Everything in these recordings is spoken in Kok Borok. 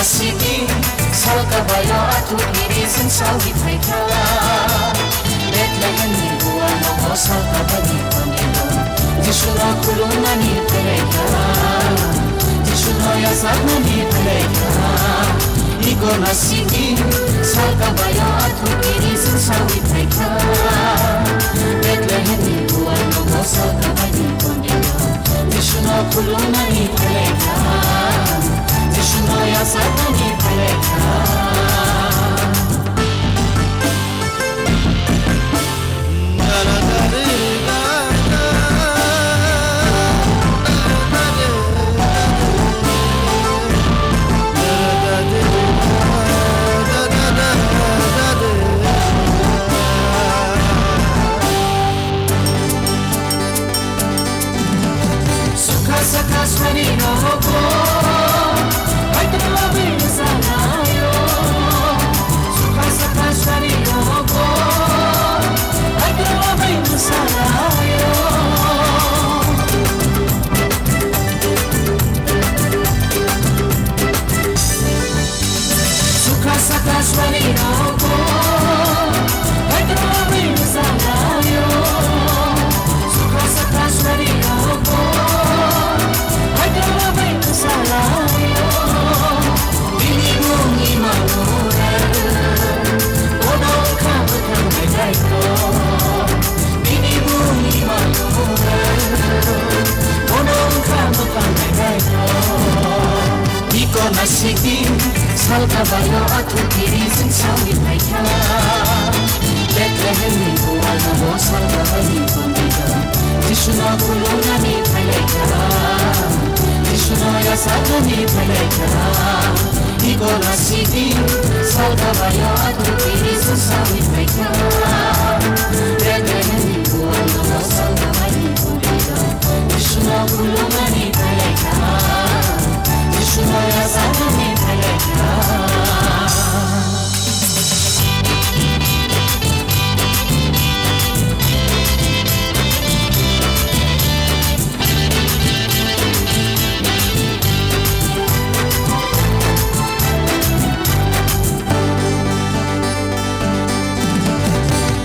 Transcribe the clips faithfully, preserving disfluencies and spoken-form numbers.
Sidi, salka bayo athu kiri sing sawi phaikha. Bethlehem ni bua nogo salka bani kondilo. Jisu no khulumnani phaikha. Jisu no yasaknani phaikha. Iko na sidi, salka bayo athu kiri sing sawi phaikha. Bethlehem ni bua nogo salka bani kondilo. Jisuno khulumnani phaikha, Jisuno yasaknani phaikha. Sukha sakha swari rogo, aitwma bini salayo. Sukha sakha swari rogo, aitwma bini salayo. Sukha sakha swari rogo, aitwma bini salayo. Sukha sakha swari rogo, aitwma bini salayo. Bini mungni manura, bono wngkha mwthang nailaito. Bini mungni manura, bono wngkha mwthang nailaito. Iko na sidi, salka bayo athu kiri sing sawi phaikha. Bethlehem ni bual no bo salka baini kondilo. Jisu no khulumnani phaikha. Jisu no yasaknani phaikha. Iko na sidi, salka bayo athu kiri sing sawi phaikha. Bethlehem ni bual no bo salka baini kondilo. Jisuno khulumnani phaikha, Jisuno yasaknani phaikha.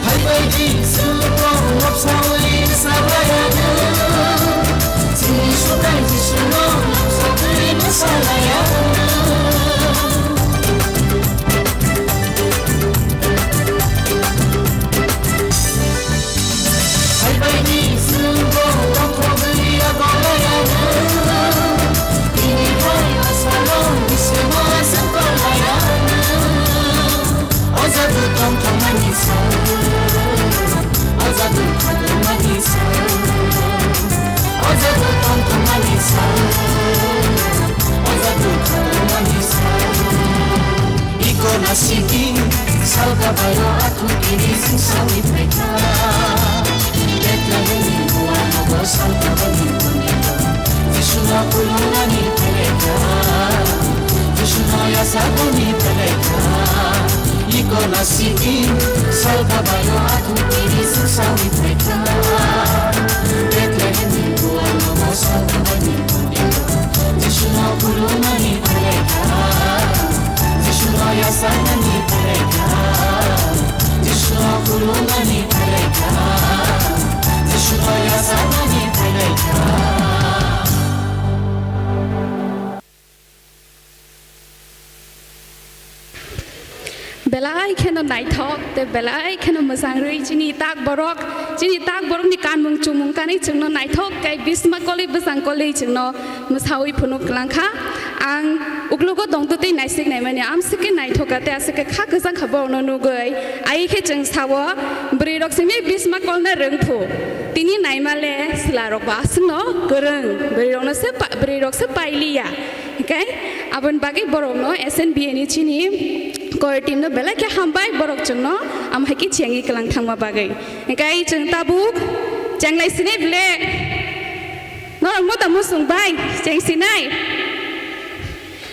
Phaibaidi chwng kok lobsawi sabayano, chini Sokai Jisuno lobsagwi bwsalaiyano. Phaibaidi chwng bo tongthogwi yago laiyano, tini bai asalo bisemo aswk kok laiyano. O jadu tongthokmani sal, o jadu tongthokmani sal, o jadu tongthokmani sal, o jadu tongthokmani sal. Iko na sidi, salka bayo athu kiri sing sawi phaikha. Bethlehem ni bual no bo salka baini kondilo. Jisuno khulumnani phaikha. Jisuno yasaknani phaikha. Iko na sidi, salka bayo athu kiri sing sawi phaikha. Bethlehem ni bual no bo salka baini kondilo. Jisuno khulumnani phaikha. Jisuno yasaknani phaikha. Jisuno khulumnani phaikha. Jisuno yasaknani phaikha. Belai kheno naithok tei belai kheno mwchang rwi chini tak borok, chini tak borokni kanmung chumung kanwi chwngno naithok khe bisma kolwi bwsang kolwi chwngno mwsawi phunuk kwlangkha. Ang uklogo tongtwtwi naisik naimani amswk khe naithok kha tei aswk khe kha kwchang kha borokno nugwi. Ai khe chwng sao, bwrwirok simi bisma kolna rwngphu. Tini naimale swlarokbo aswkno kwrwng, bwrwirokno se pa-, bwrwirok se pailiya. Hwnkhe aboni bagwi borokno S N B A ni chini core team no belai khe hambai, borok chwngno amhai khe chengwi kwlang thangma bagwi. Hwnkhe chwng tabuk chenglai sinai ble. Norok no tamo chwng bai cheng sinai.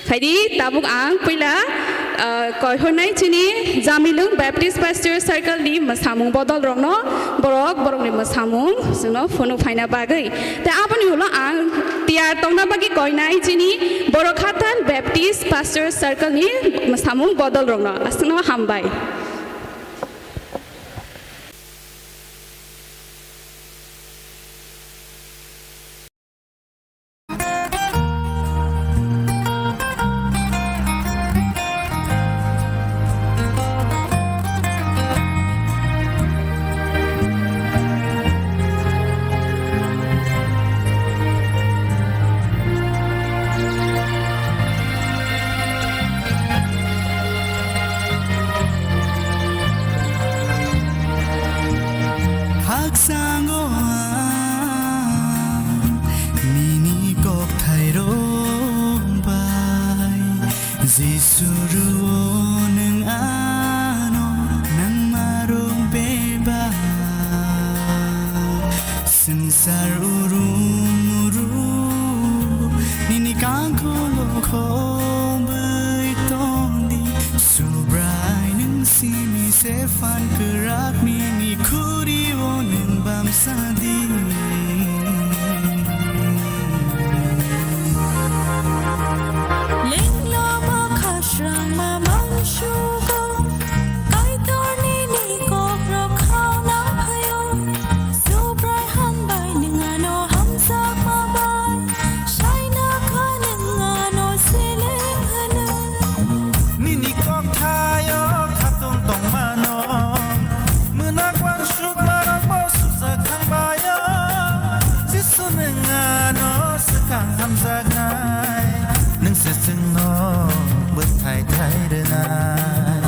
Phaidi tabuk ang puila, Ah, koihornai chini Jamilung Baptist Pastor Circle ni mwsamung bodol rokno borok borokni mwsamung chwngno phunuk phaina bagwi. Tei aboni ulo ang tiyar tongna bagwi koinai chini Borokhatal Baptist Pastor Circle ni mwsamung bodol rokno aswkno hambai. Haksango ang nini kokthairok bai, Jisu rwo nwng ano nangmarok bebak. Swngchar urum uru nini kangkolo khobwi tongdi. Subrai nwng simi se phan kwrak nini khuri o nwng bamsa di. Lenglo bwkha srangma mangsugo, Kaitor nini kokrok khauna phaio. Subrai hambai nwng ano hamjakma bai, saina kha nwng ano seleng hwnwi. Nini kokthaio khatung tongmano, mwnak wansukmarokbo sujak thangbaio. Jisu nwng ano swkang hamjaknai, nwng se chwngno bwthai thai rwnai.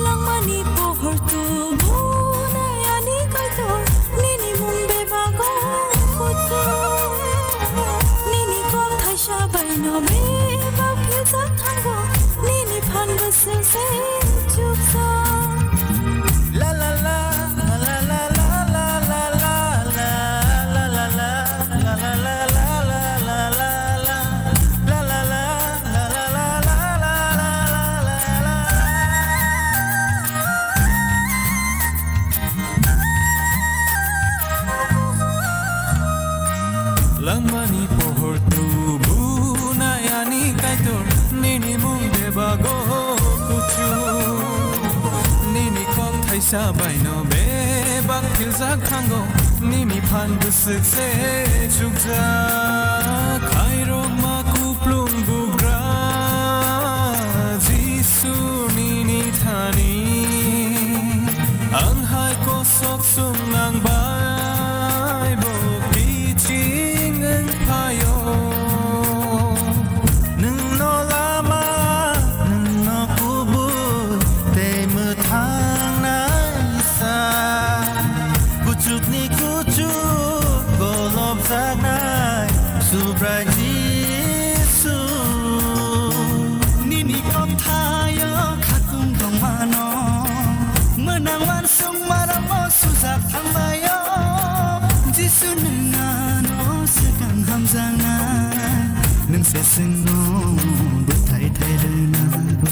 Langmani pohor tubunai ani Kaitor, nini mung bebago kuchuk. Nini kok thaisa baino bebak philjak thango, nini phan bwswk se chukjak. La la la, la la la. Langmani pohor tubunai ani Kaitor, nini mung bebago kuchuk. Nini kok thaisa baino bebak philjak thango, nini phan bwswk se chukjak. Khairokma kuplung bugra Jisu nini thani, ang hai kosok sung nang bai bo kiching wng phaio. Nwngno lama, nwngno kubui tei mwthangnaisa, kuchukni kuchuk golopjaknai Subrai Jisu. Nini kokthaio khatung tongmano, mwnang wansukmarokbo sujak thangbaio. Jisu nwng ano swkang hamjaknai, nwng se chwngno bwthai thai rwnago.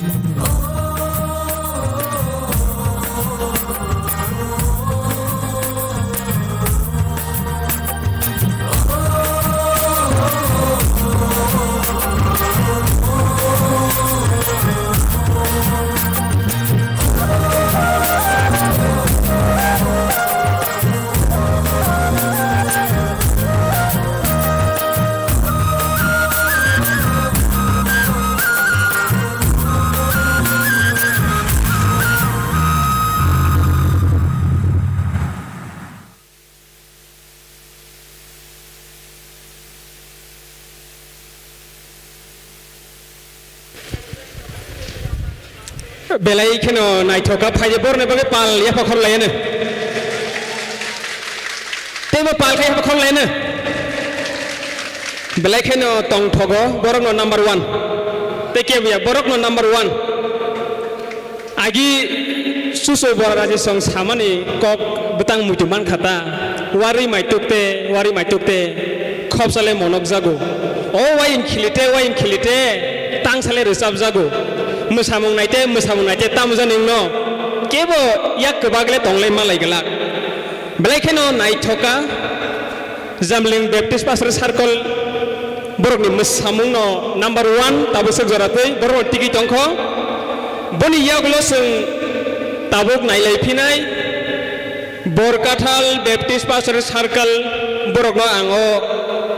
Belai kheno naithok kha, phaidi borokni bagwi pal yapha khorlaiano. Teibo pal khe yapha khorlaiano. Belai kheno tongthogo borokno number one. Tei kebo ya borokno number one. Agi susu bora raji song samani kok bwtang muitu man kha ta. Warwi maituk te, warwi maituk te. Khopsale monok jago. O wain khilite, wain khilite, tangsale rwchap jago. Mwsamung naite, mwsamung naite, tamo jani wngno. Kebo yak kwbak le tonglai malai glak. Belai kheno naithok kha, Jamling Baptist Pastor Circle borokni mwsamungno number one tabuk swk jora twi borokno tigi tongkho. Boni yagulo chwng tabuk nailai phinai. Borkathal Baptist Pastor Circle borokno ang o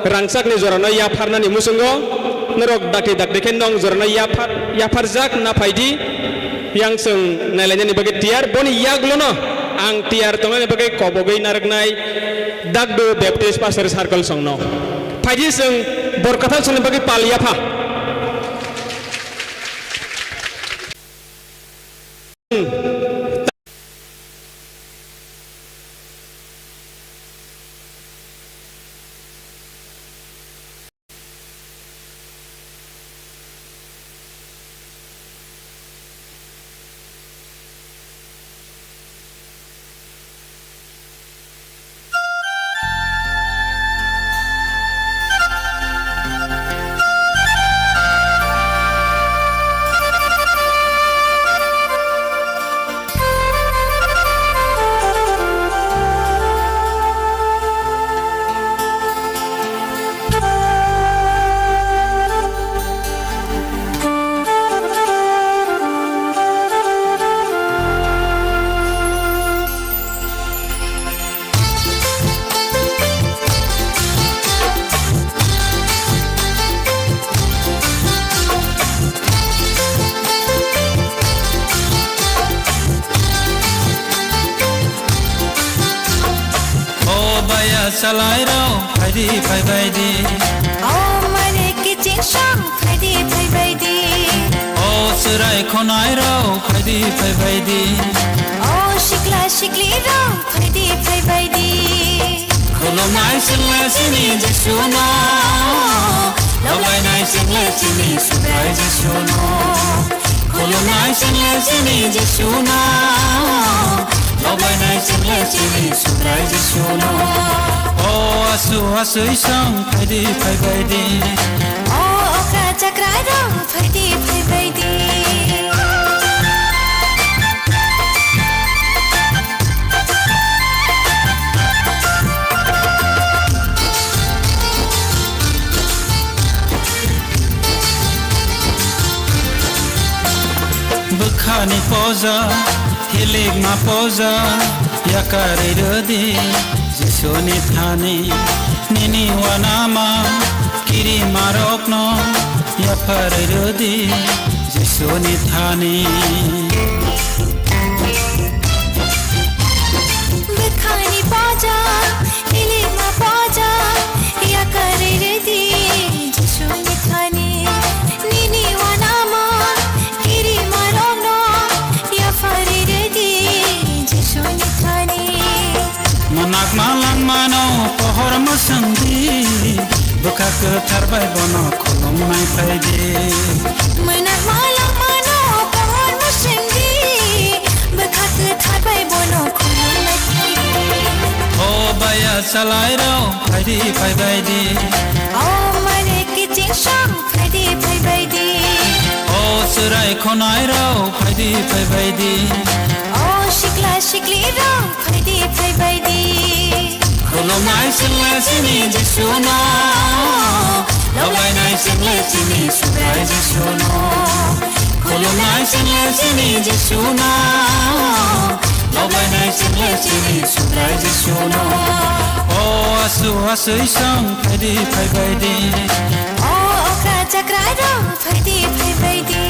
rangchakni jorano yapharnani muchungo norok dakti dakti khe nong jorano yaphar, yapharjak na phaidi, yang chwng nailainani bagwi tiyar. Boni yagulono ang tiyar tongnani bagwi kobogwi narwknai Dakdu Baptist Pastor Circle songno. Phaidi chwng Borkathal songni bagwi pal yapha. O baya salai rok, phaidi phaibai di. O mane kiching song, phaidi phaibai di. O chwrai khonai rok, phaidi phaibai di. O sikla sikli rok, phaidi phaibai di. Khulumnai chwngno chini Jisuno, lobainai chwngno chini Subrai Jisuno. Khulumnai chwngno chini Jisuno, lobainai chwngno chini Subrai Jisuno. O asu asui song phaidi phaibai di. O okra chakra rok phaidi phaibai di. Bwkhani poja, hilikma poja, yakarwi rwdi Jisuni thani. Nini wanama kirimarokno yapharwi rwdi Jisuni thani. Bwkhani poja, hilikma poja, yakarwi rwdi Jisuni thani. Nini wanama kirimarokno yapharwi rwdi Jisuni thani. Mwnakma langmano pohor mwswngdi, bwkha kwthar bai bono khulumnai phaidi. Mwnakma langmano pohor mwswngdi, bwkha kwthar bai bono khulumnai phaidi. O baya salai rok phaidi phaibai di. O mane kiching song phaidi phaibai di. O chwrai khonai rok phaidi phaibai di. O sikla sikli rok phaidi phaibai di. Khulumnai chwngno chini Jisuno, lobainai chwngno chini Subrai Jisuno. Khulumnai chwngno chini Jisuno, lobainai chwngno chini Subrai Jisuno. O asu asui song phaidi phaibai di. O okra chakra rok phaidi phaibai di.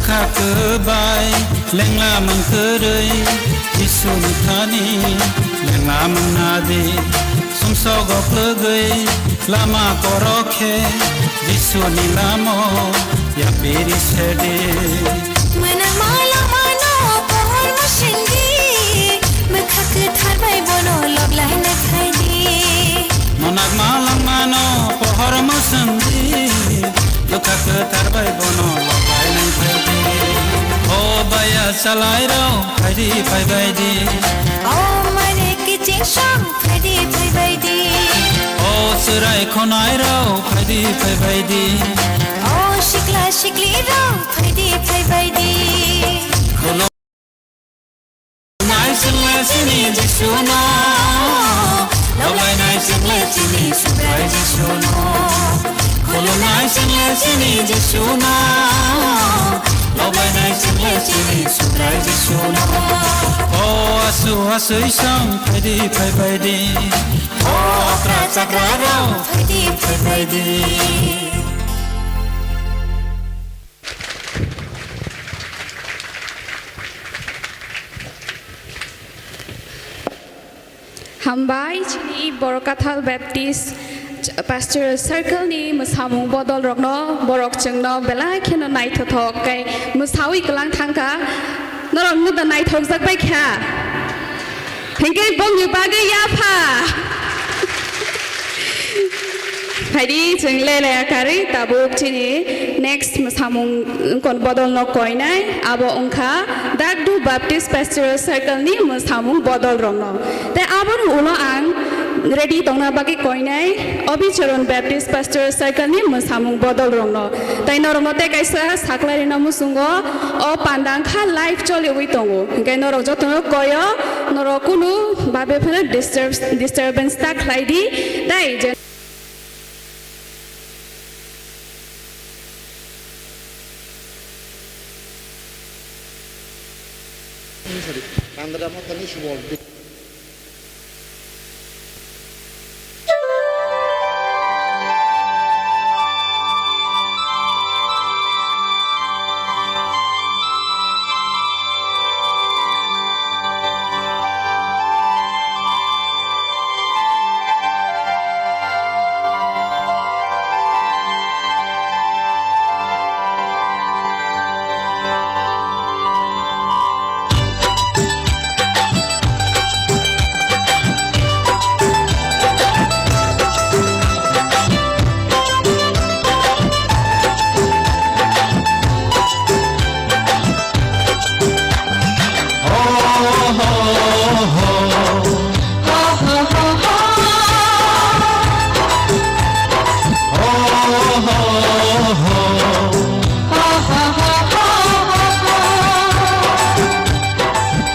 Kha kwbai lengla mangkwrwi Jisuni thani lengla mangna di. Sumsogo kwlwgwi lama korok khe Jisuni lamo yapiri sedi. Mwnakma langmano pohor mwswngdi, bwkha kwthar bai bono lob lainai phaidi. Mwnakma langmano pohor mwswngdi, bwkha kwthar bai bono lob lainai phaidi. O baya chalairok, phaidi phaibaidi. O mare kiching song, phaidi phaibaidi. O chwrai khonairok, phaidi phaibaidi. O sikla siklirok, phaidi phaibaidi. Khulumnai chwngle chini Jisuno, lob lainai chwngle chini Subrai Jisuno. Khulumnai chwngle chini Jisuno, lob lainai chwngle chini Subrai Jisuno. O asu asui song, phaidi phaibaidi. O okra chakrarok, phaidi phaibaidi. Hambai chini Borok Kathal Baptist Pastoral Circle ni mwsamung bodol rokno, borok chwngno belai kheno naithothok khe mwsawi kwlang thangkha. Norok no da naithokjak bai kha? Hinkhe bongni bagwi yapha. Phaidi chwng lele karwi tabuk chini next mwsamung kon bodol no koinai, abo wngkha Dakdu Baptist Pastoral Circle ni mwsamung bodol rokno. Tei aboni ulo ang ready tongna bagwi koinai Obicharan Baptist Pastoral Circle ni mwsamung bodol rokno. Tei norokno tei kaisa saklai rina muchungo o panda wngkha live choliwi tongo. Hinkhe norok jotono koyo, norok kunu babe phano disturbs-, disturbance ta khlai di. Tei je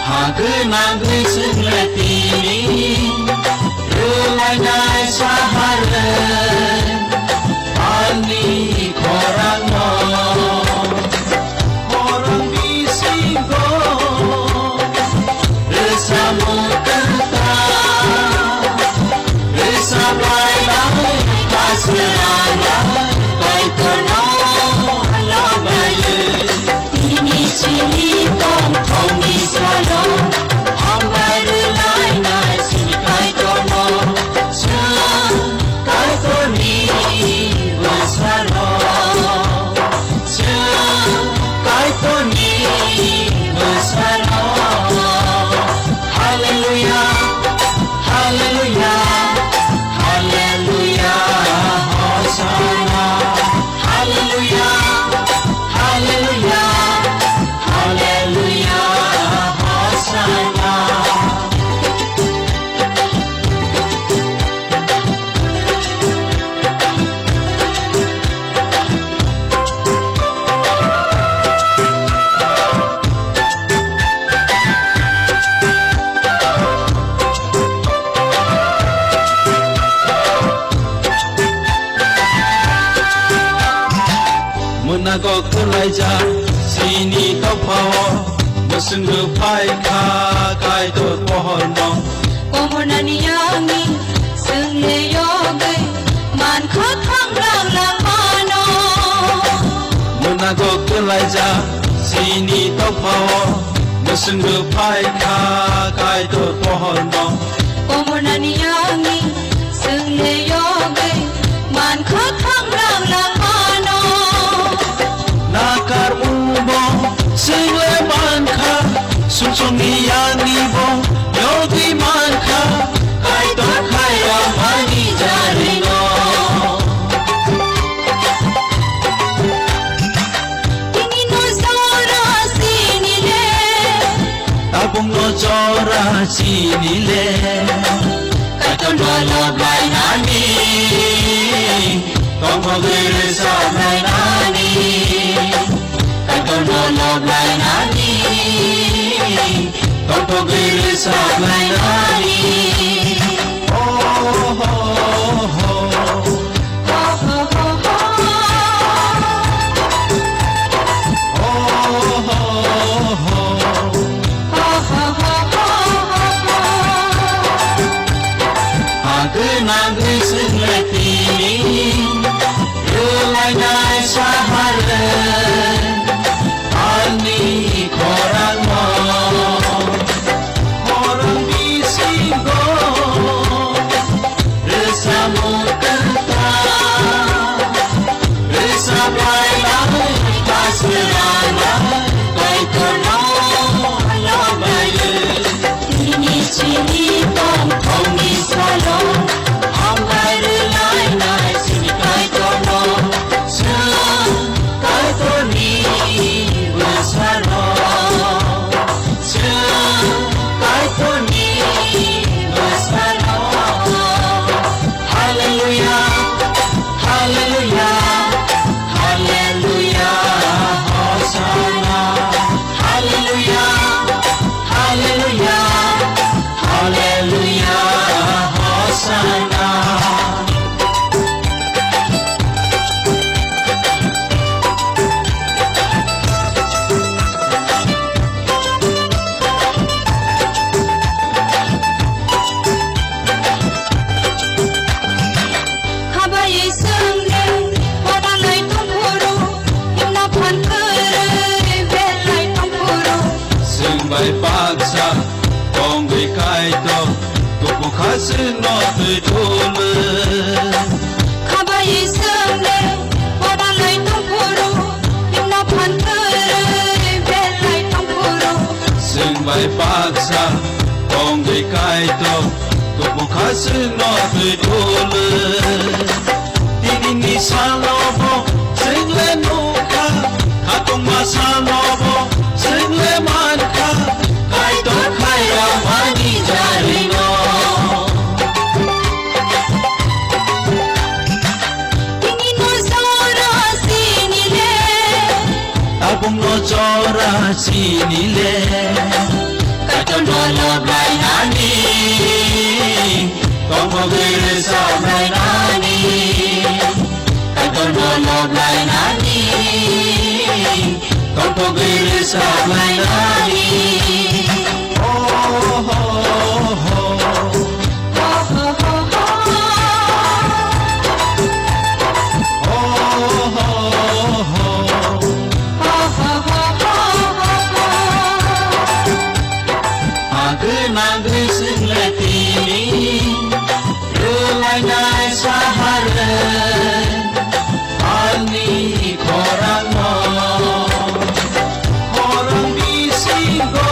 Ha gwnangwi chwngletini rwlainai saharwi ani khorangno borok bisingo rwchapmung kwthar rwchaplainai Kaitorno lobai. Tini chini tongthokni salo hambai rwlainai chini Kaitorno, chwng Kaitorni bwsarok, chwng Kaitorni bwsarok. Hallelujah, hallelujah, hallelujah, Hosanna. Hallelujah, hallelujah, hallelujah, Hosanna. Mwnago kwlaijak chini dophao, bwswng rwphai kha Kaitor pohorno. Komornani yangni chwngni yogwi mankha thangrang langmano. Mwnago kwlaijak Nini tongphao mwswng rwphai kha Kaitor pohorno. Komornani yangni swng le yogwi man kha khangrang langmano. Nakarmungbo swng le man kha, sumsokni yangnibo yogwi man kha, Kaitor khairokmani jarino. Tini no jora sini le. Tabuk no jora sini le. Kaitor no lob lainani. Tongthogwi rwchap lainani. Kaitor no lob lainani. Tongthogwi rwchap lainani. Oh, ho, ho. Agwi nagwi swng le tini, rwlainai sahar le, ani khorang no, khorang bisingo. Rwchapmung kwthar, rwchaplai lai, kasrwlanglai, Kaitorno loblaiwi. Tini chini tongthokni salo, hambai rwlainai chini Kaitorno, chwng Kaitorni bwsarok. Chwng Kaitorni bwsarok. Hallelujah, hallelujah, hallelujah, Hosanna. Hallelujah, hallelujah, hallelujah, Hosanna. Habai swngle, bodalwi tongphuru, himna phan kwrwi, belai tongphuru. Chwng bai baksa tongwi Kaitor, kubukha chwngno twi thumwi. Khabai swngle, bodalwi tongphuru, himna phan kwrwi, belai tongphuru. Chwng bai baksa tongwi Kaitor, kubukha chwngno twi thumwi. Tinini salobo chwng le nukha, khatungma salobo chwng le mankha, Kaitor khairokmani jarino. Tini no jora sini le. Tabuk no jora sini le. Kaitor no lob lainani. Tongthogwi rwchap lainani. Kaitor no lob lainani. Tongthogwi rwchap lainani. Oh, ho, ho. Agwi nagwi swng le tini, rwlainai sahar le, ani khorang no, khorang bisingo.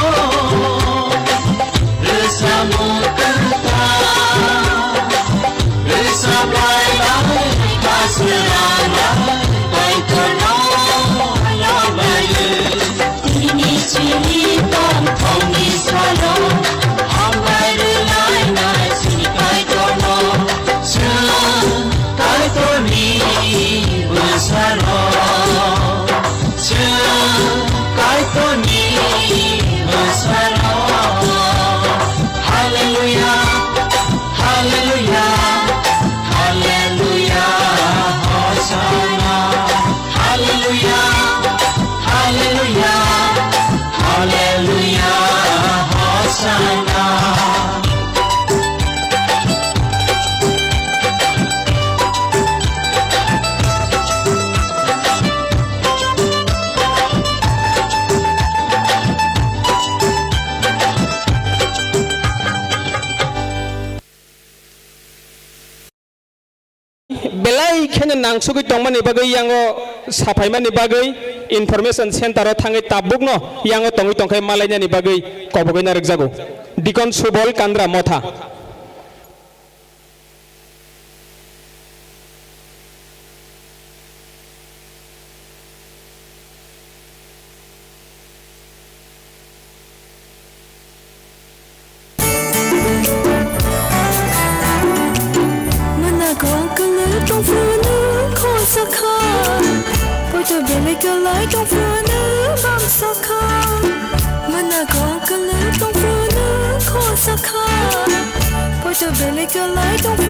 Belai kheno nangsugwi tongmani bagwi yango saphaimani bagwi information center o thangwi tabukno yango tongwi tongkhai malainani bagwi kobogwi narwkjago. Deacon Subol Kandra Motha. Mwnakgo ang kwlwng tongphuru nwng khosa kha, poito belai kwlai tongphuru nwng bamsa kha. Mwnakgo ang kwlwng tongphuru nwng khosa kha, poito belai kwlai tongphuru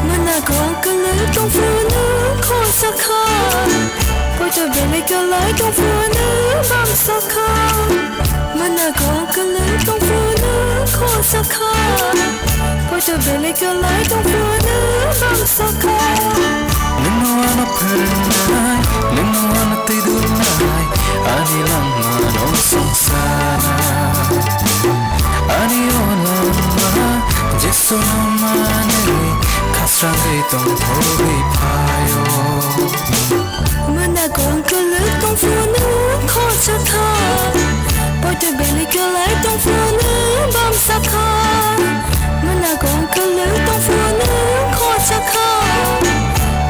Mwnakgo ang kwlwng tongphuru nwng khosa kha, poito belai kwlai tongphuru nwng bamsa kha. Mwnakgo ang kwlwng tongphuru nwng khosa kha, poito belai kwlai tongphuru nwng bamsa kha. Nwngno ano phwrwngnai, nwngno ano twidulnai, ani langmano swngchar. Ani o langma Jisu no manwi khasrangwi tongthogwi phaio. Mwnakgo ang kwlwng tongphuru nwng khosa kha, poito belai kwlai tongphuru nwng bamsa kha. Mwnakgo ang kwlwng tongphuru nwng khosa kha,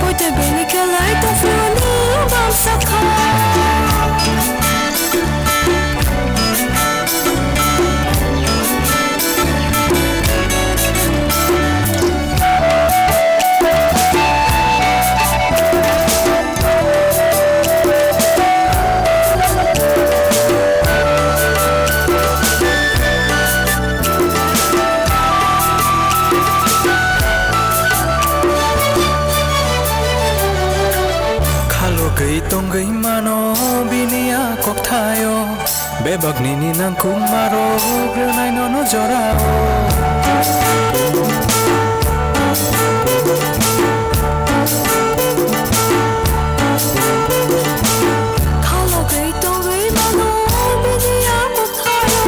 poito belai kwlai tongphuru nwng bamsa kha. Khalogwi tongwi mano bini a kokthaio. Bebak nini nangkukmarok rwnaino no jorao. Khalogwi tongwi mano bini a kokthaio.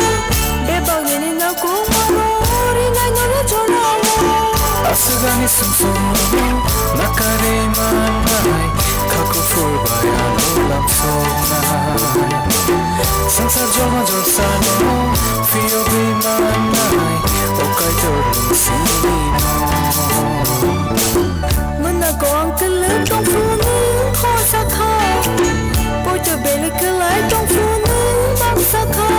Bebak nini nangkukmarok rwnaino no jorao. Aswk ani sumsokno nakarwi mannai, kha kuphur bai ano lamsoknai. Swngchar joma jorsano phiyogwi mannai, o Kaitor nwng sinino. Mwnakgo ang kwlwng tongphuru nwng khosa kha, poito belai kwlai tongphuru nwng bamsa kha.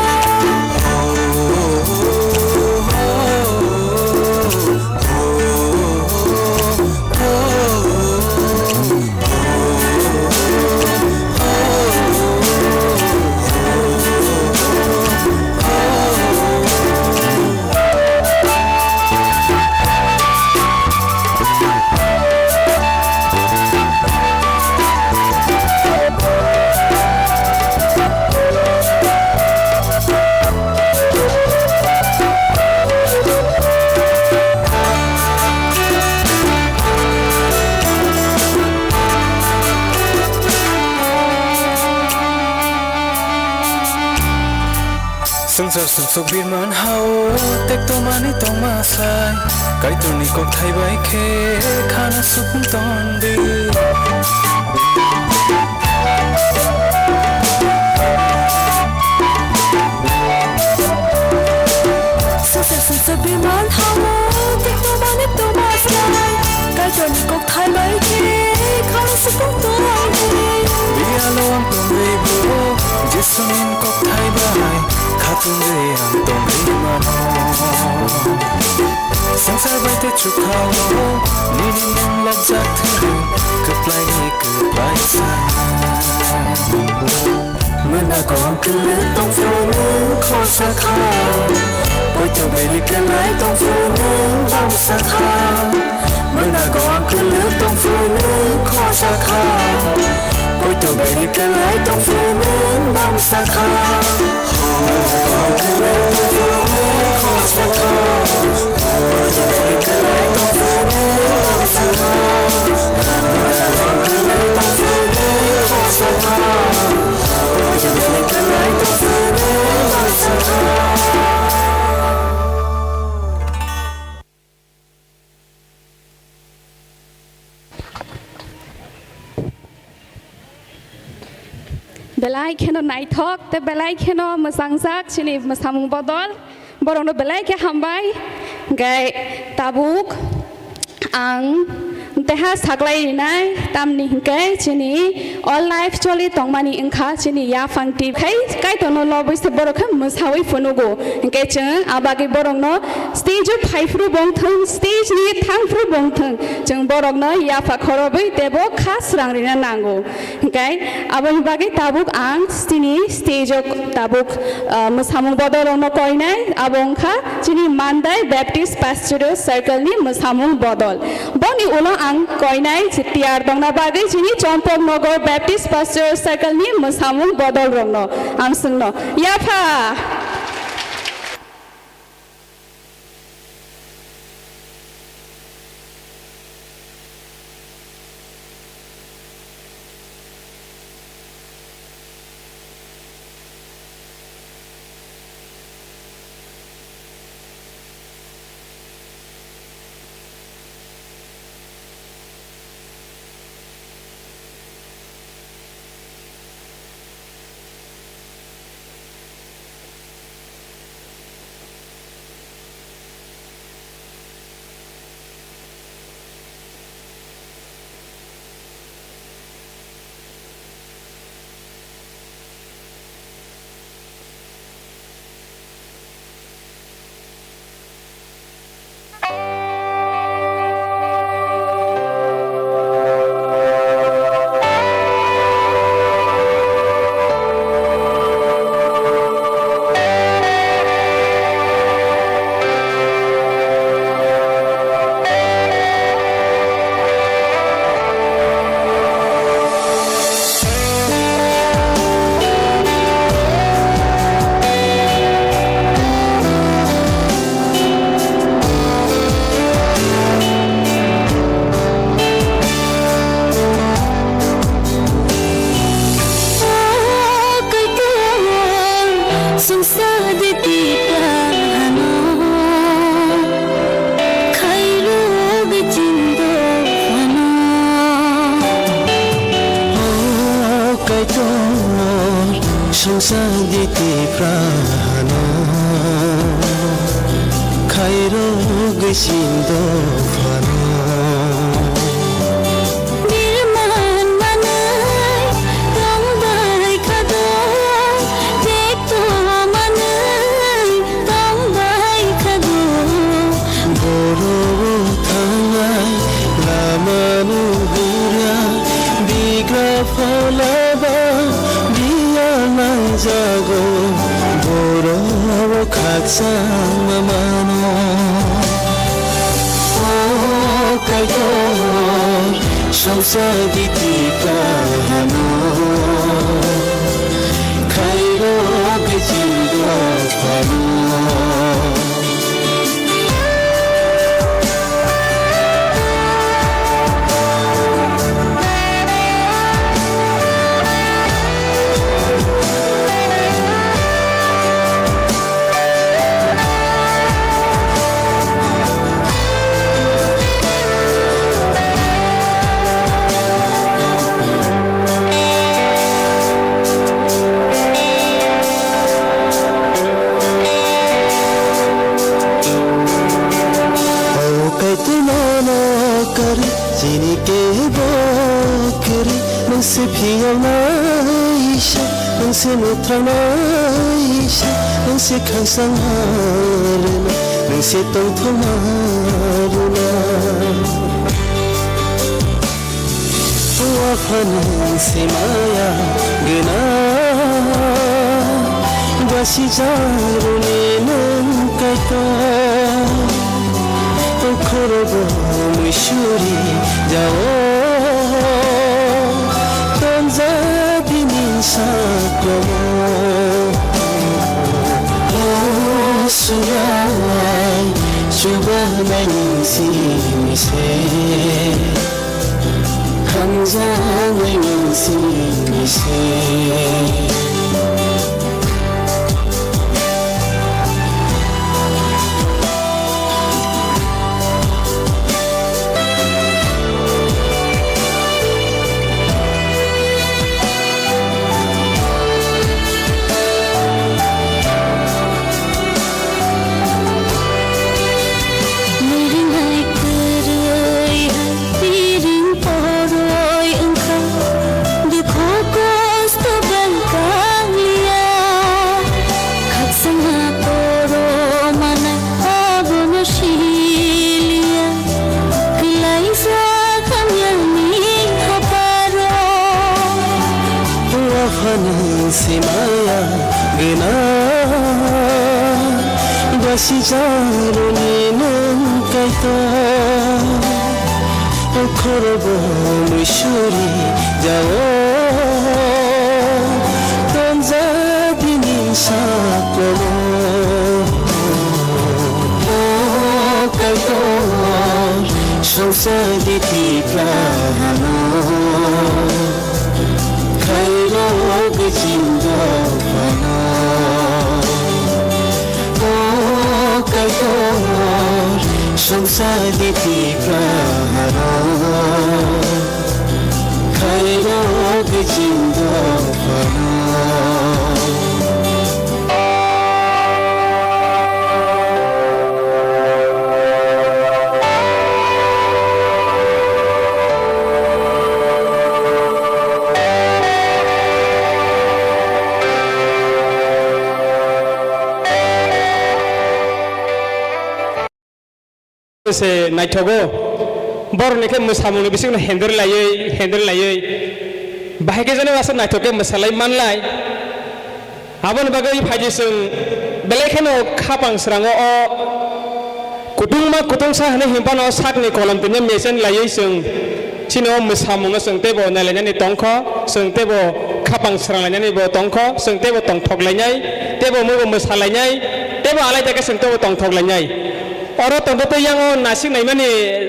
Swngchar sumsok birman hao tektomani tongma sai, Kaitorni kokthai bai khe khana sukung tondi. Swngchar sumsok birman hao tektomani tongma sai, Kaitorni kokthai bai khe khana sukung tondi. Biyalo ang tongwi bo Jisuni kokthai bai khatungwi ang tongwi mano. Swngchar bai tei chukhao nini mung lobjak thwng kwplaini kwplai sa. Mwnakgo ang kwlwng tongphuru nwng khosa kha, poito belai kwlai tongphuru nwng bamsa kha. Mwnakgo ang kwlwng tongphuru nwng Belai kheno naithok tei belai kheno mwchangjak chini mwsamung bodol. Borokno belai khe hambai. Hwnkhe tabuk ang teha saklai rinai, tamni hwnkhe chini o life choli tongmani wngkha chini yaphang twi khai Kaitorno lobwi se borok khe mwsawi phunugo. Hwnkhe chwng a bagwi borokno stage o phaiphuru bo wngthwng, stage ni thangphuru bo wngthwng, chwng borokno yapha khorobwi teibo kha srang rina nango. Hwnkhe aboni bagwi tabuk ang chini stage o tabuk, ah, mwsamung bodolrokno koinai, abo wngkha chini Mandai Baptist Pastoral Circle ni mwsamung bodol. Boni ulo ang koinai tiyar tongna bagwi chini Chompoknogor Baptist Pastoral Circle ni mwsamung bodolrokno amswngno yapha. Songsa de tipra hano, khairok chindo hano. O Kaitor, songsa de tipra hano, khairok chindo hano. Birman manwi tong bai kha do, tekto manwi tong bai kha do. Borok thangnai lama nuhurya, bigra phalaba biya nangjago, borok khaksa mamano. O Kaitor, songsa giti kahano, khairok chindok phano. O Kaitor nono kwrwi chini kebo kwrwi, nwng se phiyoknaisa, nwng se mwthangnaisa, nwng se khakchangma rwna, nwng se tongthokma rwna. O Apha nwng se maya gwnang, basijarwni nwng Kaitor, o khorogo muisuri jao. Sugalai chubanai simi se, hamjanai simi se. Miringnai kwrwi hai piring poroi wngkha, dukhu kosto belkang liya. Khakchangma toro manai abono siliya, kwlaijak hamyani haparo. Waphano se maya gwnang, basijaroni nwng Kaitor. Khorobo muisuri jao, tonjak bini saklono. O Kaitor, songsa di Tipra hano, khairok jindok phano. O Kaitor, songsa di Tipra hano, khairok jindok phano. Se naithogo. Borokni khe mwsamungni bisingno hendri laiwi, hendri laiwi. Bahai khe jani aswk naithok khe mwsalai manlai. Aboni bagwi phaidi chwng belai kheno khapang srango o kutungma kutungsa hwnwi hinphano sakni kolom tini mechen laiwi chwng chini o mwsamungno chwng teibo nailainani tongkho, chwng teibo khapang sranglainanibo tongkho, chwng teibo tongthok lainai, teibo muibo mwsa lainai, teibo alaida khe chwng teibo tongthok lainai. Oro tongthoktwi yango nasik naimani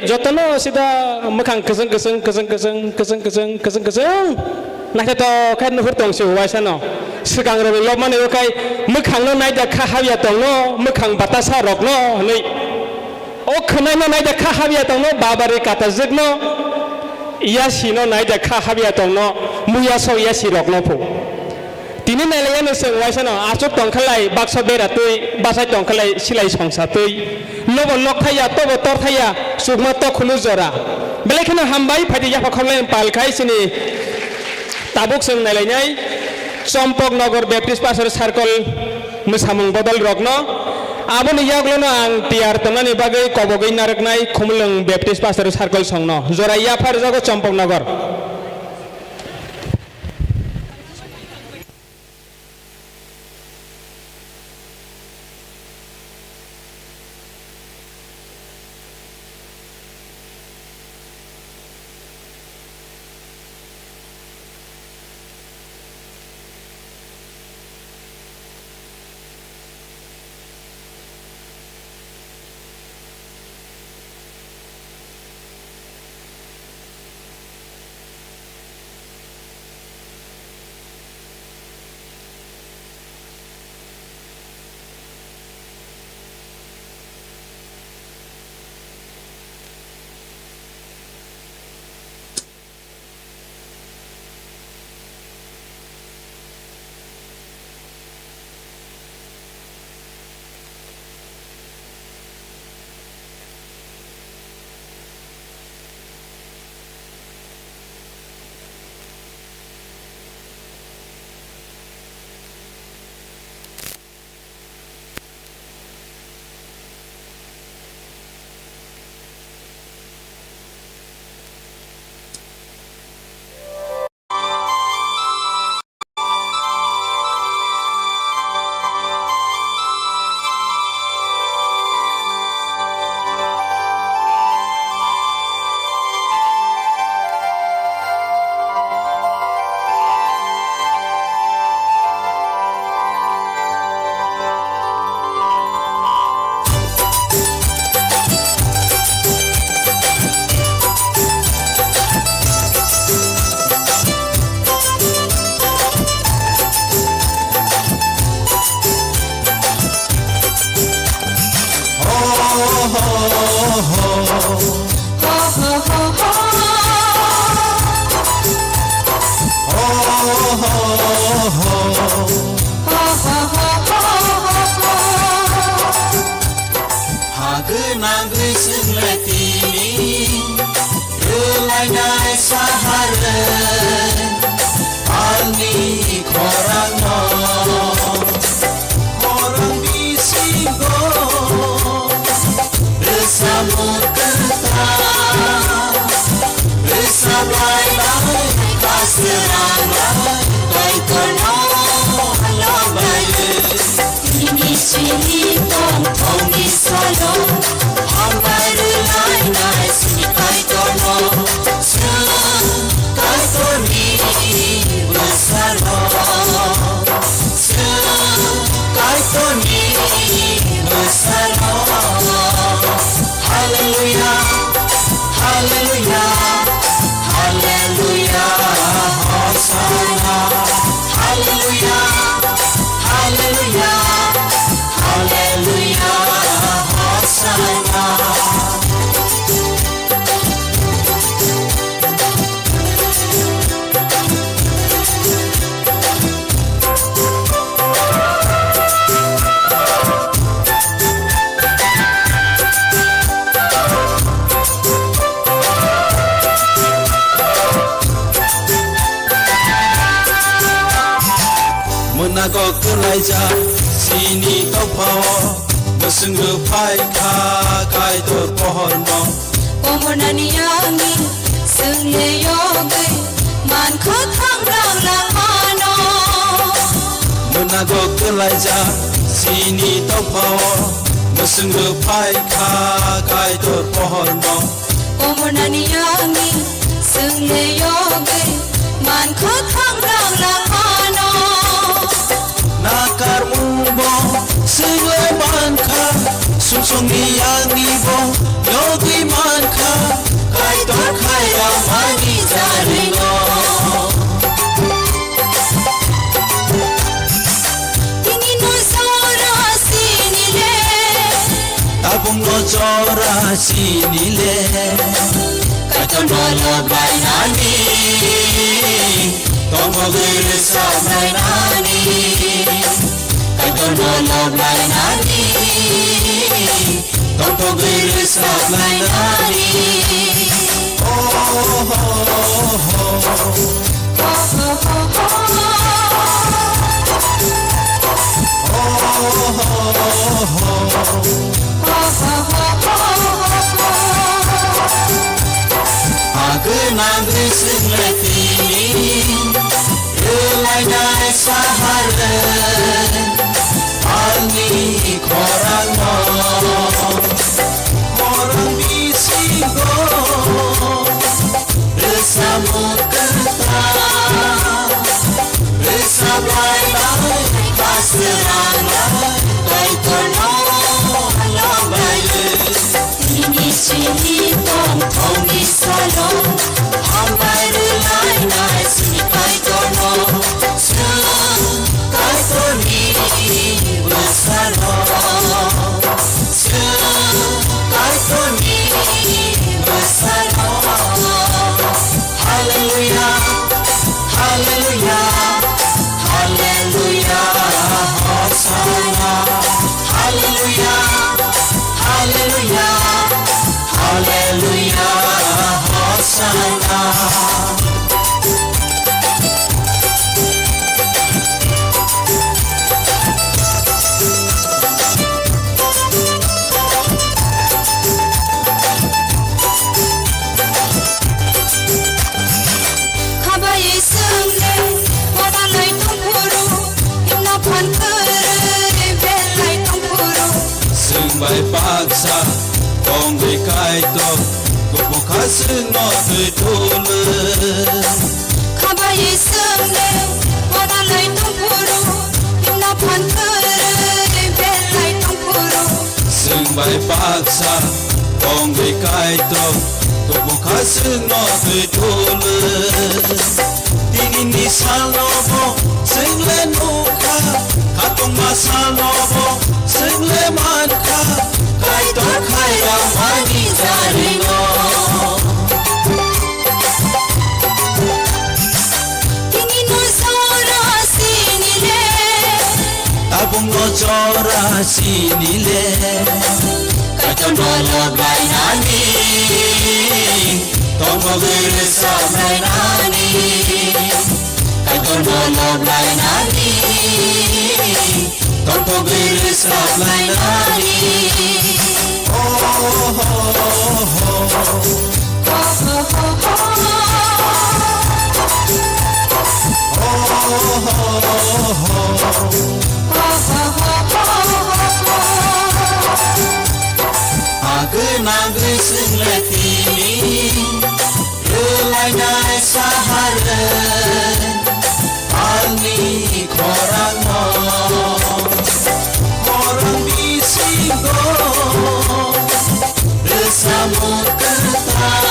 jotono sida mwkhang kwchwng kwchwng naithotok khe nuhur tong se uaisano. Swkangrokni lobmani ukhai mwkhangno naida kha habya tongno, mwkhang batasa rokno hwnwi. O khwnaino naida kha habya tongno, babari katajwkno, yasino naida kha habya tongno, muya sok yasi rokno phu. Tini nailaiyano chwng uaisano, achuk tongkhalai baksa bera twi, bachai tongkhalai silai songsa twi. Nobo nok thaiya, tobo tor thaiya, chukma tokhulu jora. Belai kheno hambai, phaidi yapha khoklai pal khai chini tabuk chwng nailainai Chompok Nogor Baptist Pastor Circle mwsamung bodol rokno. Aboni yaglono ang tiyar tongnani bagwi kobogwi narwknai Khumulwng Baptist Pastor Circle songno. Jora yapha rwjago Chompok Nogor. Nago kwlaijak chini tongphao, mwswng rwphai kha Kaitor pohorno. Komornani yangni swngni yogwi mankha thangrang langmano. Mwnago kwlaijak chini tongphao, mwswng rwphai kha Kaitor pohorno. Komornani yangni swngni yogwi mankha thangrang langmano. Nakarmungbo swngwi mankha, sumsokni yangnibo yogwi mankha, Kaitor khairokmani jarino. Tini no jora sinile. Tabuk no jora sinile. Kaitor no loblainani. Tongthogwi rwchapnainani. Kaitor no loblainani. Tongthogwi rwchapnainani. Oh, oh, oh, oh. Agwi nangwi swnglaitini, rwlainai sahar, ani khorangno, khorang bisingo, rwchapmung kwthar. Rwchap lai lai, khaswrang lai, Kaitorno loblaio. Tini chini tongthokni salo, hambai rwlainai chini Kaitorno. Chwng Kaitorni bwsarok. Chwng Kaitorni bwsarok. Hallelujah, hallelujah, hallelujah, Hosanna. Hallelujah, hallelujah, hallelujah, Hosanna. Khabai swngde, moda lai tongphuru, himna phan kwrwi belai tongphuru. Swngbai baksa, tongwi Kaitor, kubukha swngno twi thulwi. Khabai swngde, moda lai tongphuru, himna phan kwrwi belai tongphuru. Swngbai baksa, tongwi Kaitor, kubukha swngno twi thulwi. Tinini salno bo swng le nukha, khatungma salno bo swng le mankha, Kaitor khairokmani jarino. Tini no jora sinile. Tabuk no jora sinile. Kaitor no loblainani. Tongthogwi rwchapnainani. Kaitor no loblainani. Tongthogwi rwchapnainani. Oh, oh, oh, oh. Agwi nagwi swnglaitini, rwlainai sahar. Ani khorangno, khorang bisingo, rwchapmung kwthar,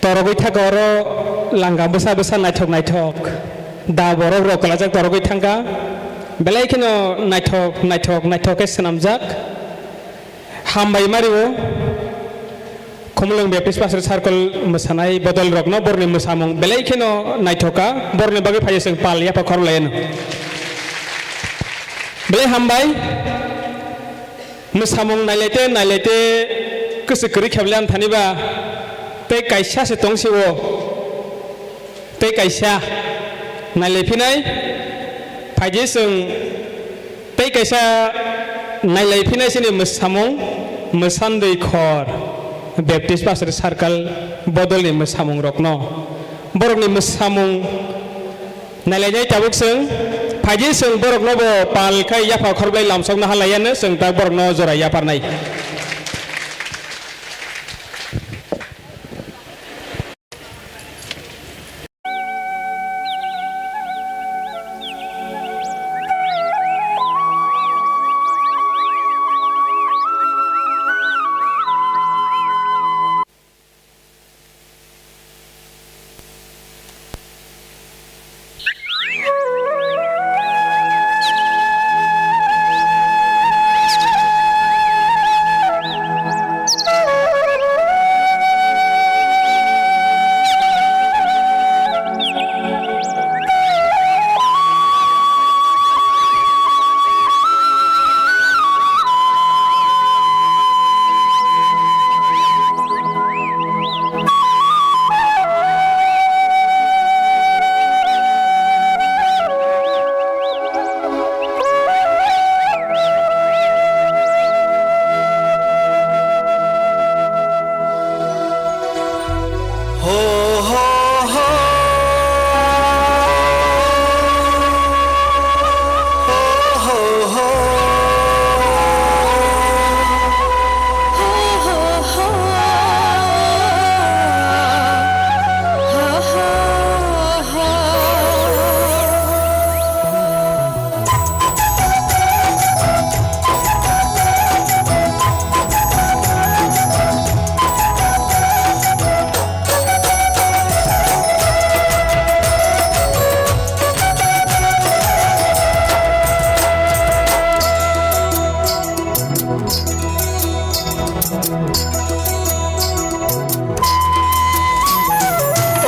Torogwi thaka oro langa bwsa bwsa naithok naithok da borok rok kwlajak torogwi thangkha. Belai kheno naithok naithok naithok khe swnamjak. Hambai mario Khumulwng Baptist Pastor Circle mwsanai bodol rokno borni mwsamung belai kheno naithok kha. Borni bagwi phaiya chwng pal yapha khorlaiyano. Belai hambai. Mwsamung nailaite nailaite kwswk kwrwi kheblai amthani ba tei kaisa se tong si-o, tei kaisa nailai phinai phaidi chwng tei kaisa nailai phinai chini mwsamung Mwsandwi Khor Baptist Pastor Circle bodolni mwsamung rokno borokni mwsamung Nailainai tabuk chwng phaidi chwng borokno bo pal khai yapha khorblai lamsokna halaiya no chwng tak borokno jora yaparnai.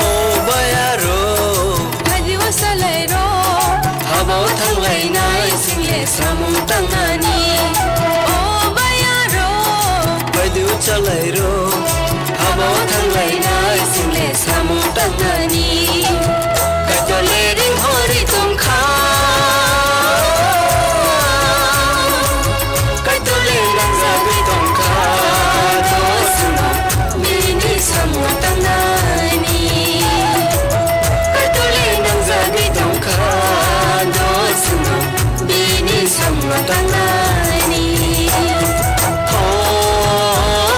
O bayaro, phadi o salai ro, habo thanglai nai single samung tangnani. O bayaro, phadi o salai ro, habo thanglai nai single samung tangnani. Kaitole ring hori tongkha. Kaitole nangjagwi tongkha, dosno bini samung tangnani. Kaitole nangjagwi tongkha, dosno bini samung tangnani. Ho,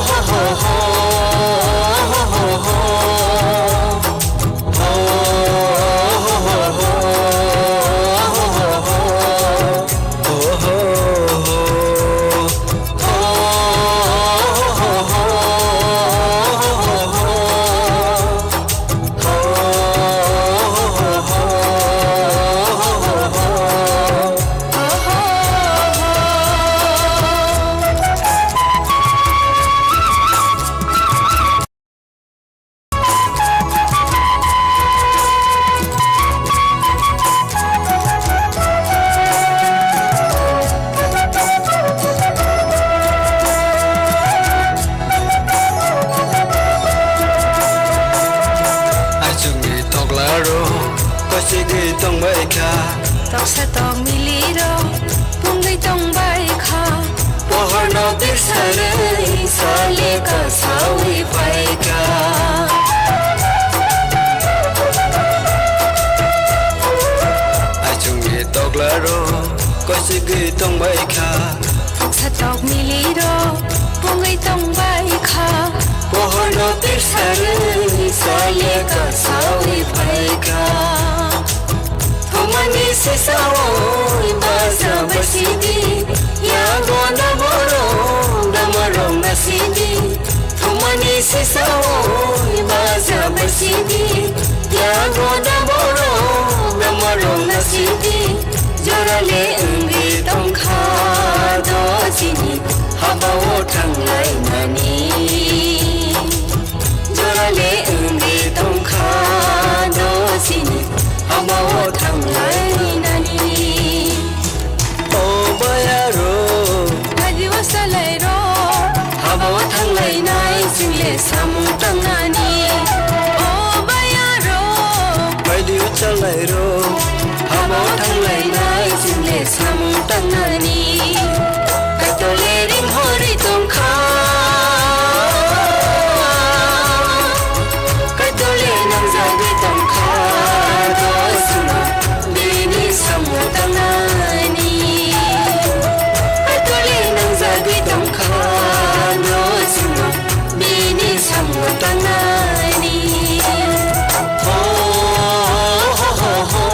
ho, ho, ho. Achugwi tokla rok kochigwi tongbai kha. Toksa tok mili rok pungwi tongbai kha. Pohorno birsarwi sale kasawi phaikha. Achugwi tokla rok kochigwi tongbai kha. Toksa tok mili rok pungwi tongbai kha. Pohorno birsarwi sale kasawi phaikha. Thumani sisao baja basidi, yago na borok dama rok nasidi. Thumani sisao baja Habao thanglainani jorale wngwi tongkha do chini, habao thanglainani. O bayaro, radio salai ro, habao thanglainai chwngli samung tangnani. O bayaro, radio salai ro, habao thanglainai chwngli samung tangnani. Kaitole ring hori tongkha, kaitole nangjagwi tongkha, dosno bini samung tangnani. Kaitole nangjagwi tongkha, dosno bini samung tangnani. Ho, ho, ho, ho.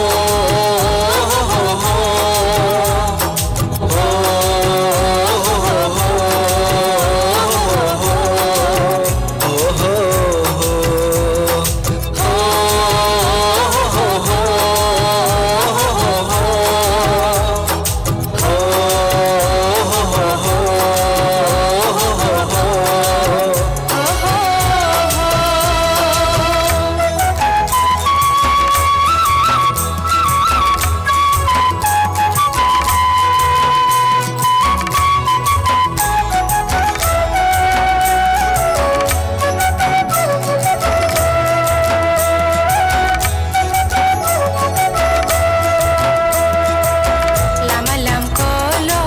Lama lamkolo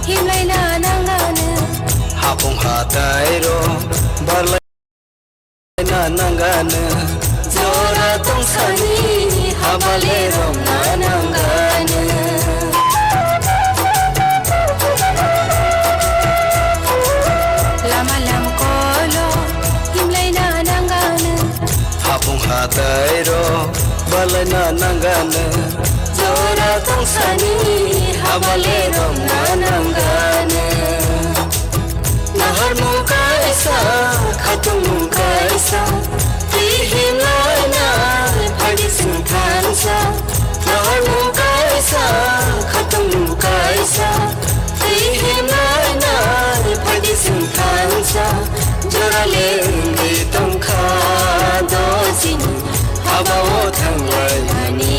himlaina nangano. Hapung hatairo barlaina nangano. Jora tongsani habale romna nangano. Lama lamkolo himlaina nangano. Hapung hatairo barlaina nangano. Jora tongsani habale romna nangano. Naharmung kaisa, khatungmung kaisa, twi himlaina phaidi chwng thansa. Naharmung kaisa, khatungmung kaisa, twi himlaina phaidi chwng thansa. Jorale wngwi tongkha do chini, habao thanglainani.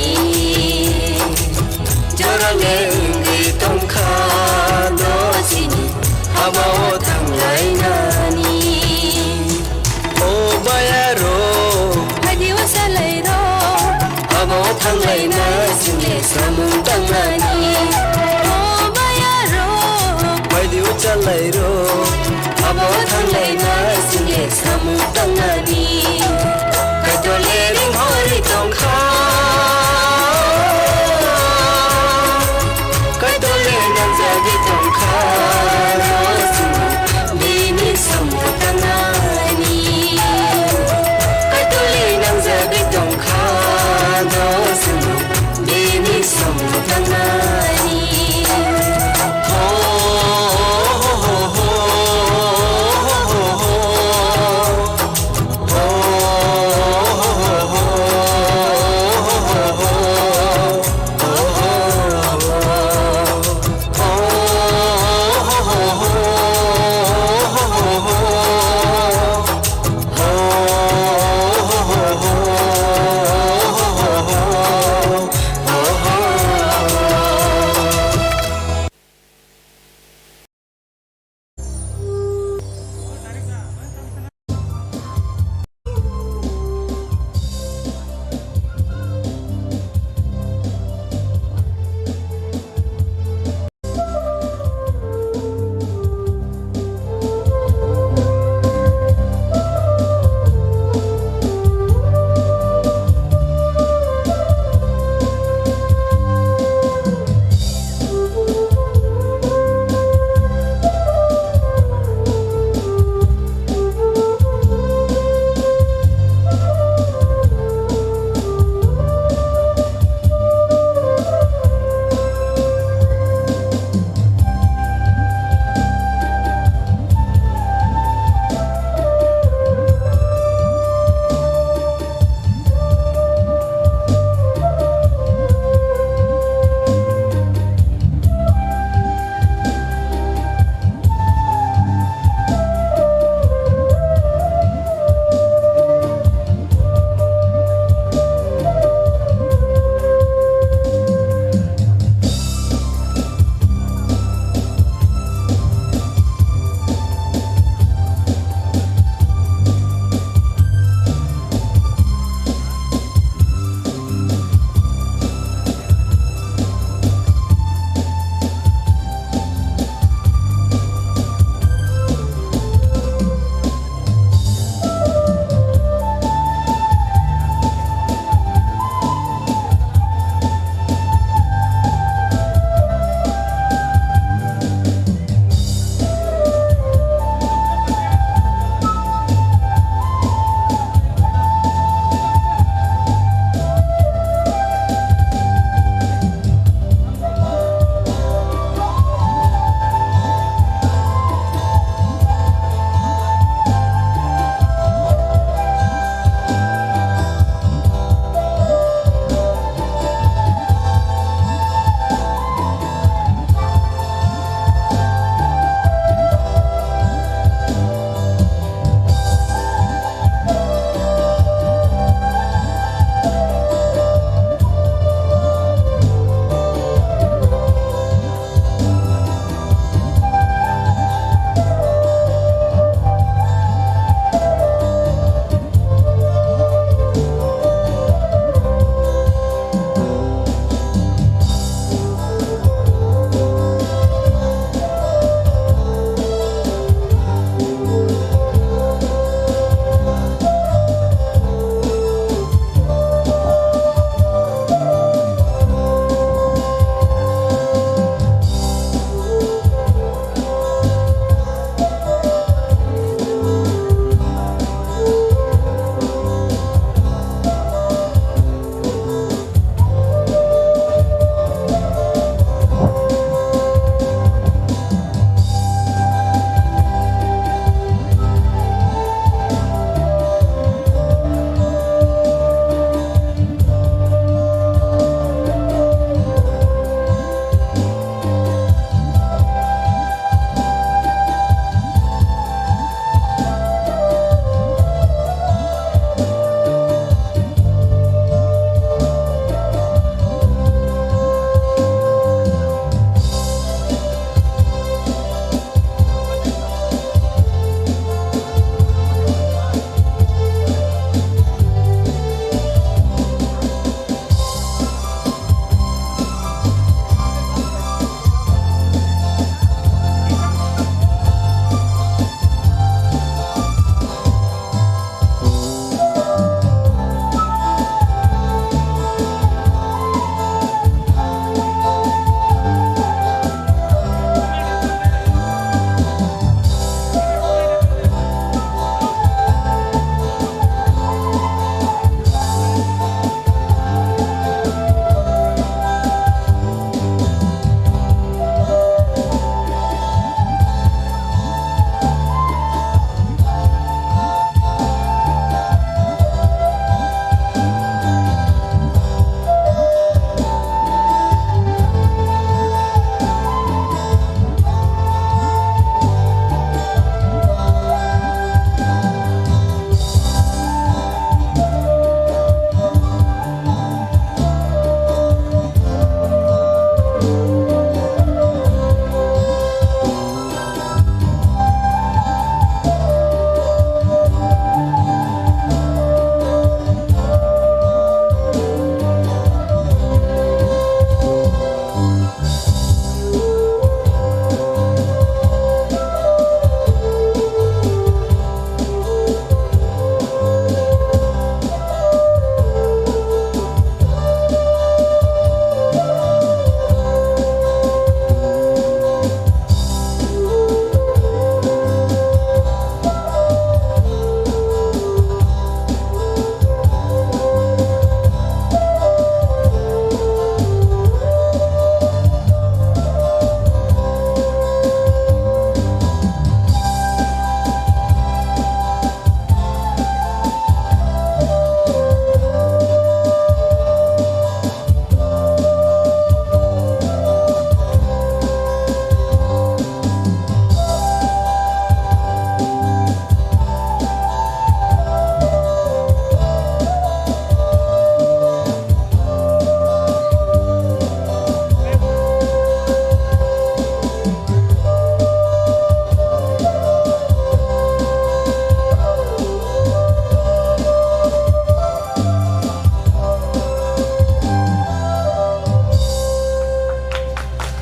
Jorale wngwi tongkha do chini, habao thanglainani. O bayaro, phaidi o salai ro. Habao thanglaina chwngni samung tangnani. O bayaro, phaidi o salai ro. Habao thanglaina chwngni samung tangnani.